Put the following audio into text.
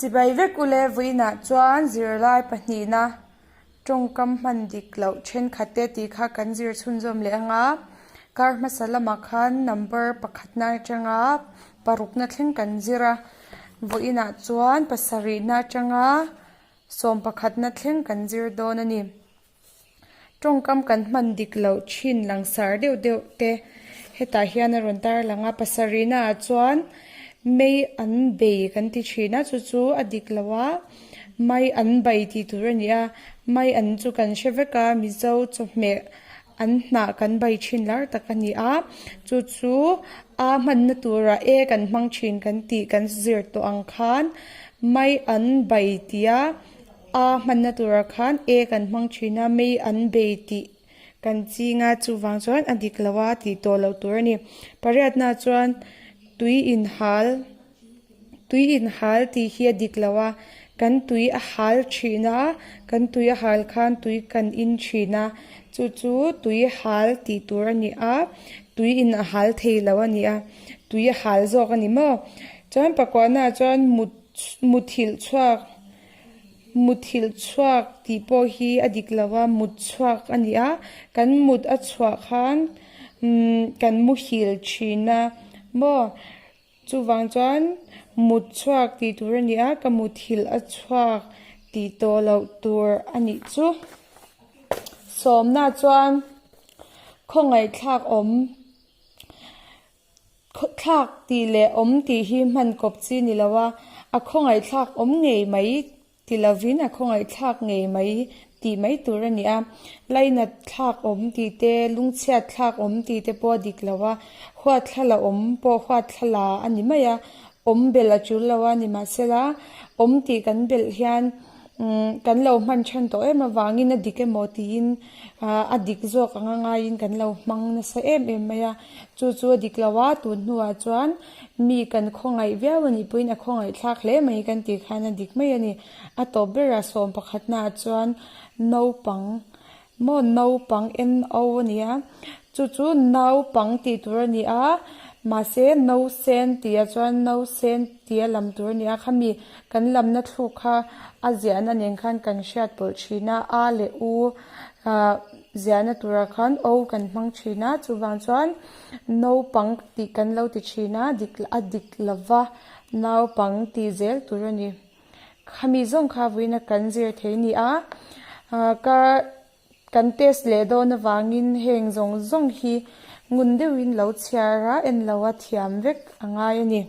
Chibai vek ule vawiinah chuan zirlai pahnihna tawngkam hman dik loh thenkhat te tih kha kan zir chhunzawm leh ang a, kar hmasa lamah khan number pakhatna atanga parukna thleng kan zir a, vawiinah chuan pasarihna atanga sawm pakhatna thleng kan zir dawn a ni. Tawngkam kan hman dik loh thin langsar deuh deuh te hetah hian a rawn tar lang a, pasarihna ah chuan mei an bei kan ti thin a chu chu a dik lo a, mai an bai tih tur a ni a, mai an chu kan hre vek a Mizo chawhmeh an hnah kan bai thin lar tak a ni a, chu chu a hmanna turah e kan hmang thin kan tih kan zir tawh ang khan mai an bai tih a. A hmanna turah khan e kan hmang thin a, mei an bei tih kan ching a, chuvang chuan a dik lo a tih tawh loh tur a ni. Pariatna chuan tui inhal, tui inhal tih hi a dik lo a, kan tui a hal thin a, kan tui a hal khan tui kan in thin a, chu chu tui hal tih tur a ni a, tui in a hal thei lo a ni a, tui a hal zawk a ni maw. Chuan pakuahnaah chuan mut muthilh chhuak. Muthilh chhuak tih pawh hi a dik lo a, mut chhuak a ni a, kan mut a chhuah khan kan muhil thin a maw? Chuvang chuan mut chhuak tih tur a ni a, ka muthilh a chhuak tih tawh loh tur a nih chu. Sawmna chuan khawngaihthlak awm. Thlak tih leh awm tih hi hman kawp chi ni lo a, a khawngaihthlak awm ngei mai ti lovin a khawngaihthlak ngei mai tih mai tur a ni a. Lainat thlak awm tih te, lungchhiat thlak awm tih te pawh a dik lo a, huatthla la awm pawh huatthla la a ni mai a, awm belh a tul lo a nimahsela awm tih kan belh hian kan lo hman than tawh em avangin a dik emaw tiin a dik zawk anga ngaiin kan lo hmang nasa em em mai a. Chu chu a dik lo a, tun hnuah chuan mi kan khawngaih viau a nih pawhin a khawngaih thlak hle mai kan tih khan a dik mai a ni. A tawp berah sawm pakhatnaah chuan naupang maw naupang NO a ni a, chu chu naupang tih tur a ni a, mahse nausen tihah chuan nausen tia lam tur a ni a, khami kan lamna thluk kha a ziahna nen khan kan hriat pawlh thin a, a leh u ah. Ziahna turah khan O kan hmang thin a, chuvang chuan naupang tih kan lo ti thin a, dik a dik lova naupang tih zel tur a ni. Khami zawng kha vawiina kan zir thei a ni a, ka kan test leh dawn avangin heng zawng zawng hi ngun deuhin lo chhiar a, en lo a thiam vek a ngai a ni.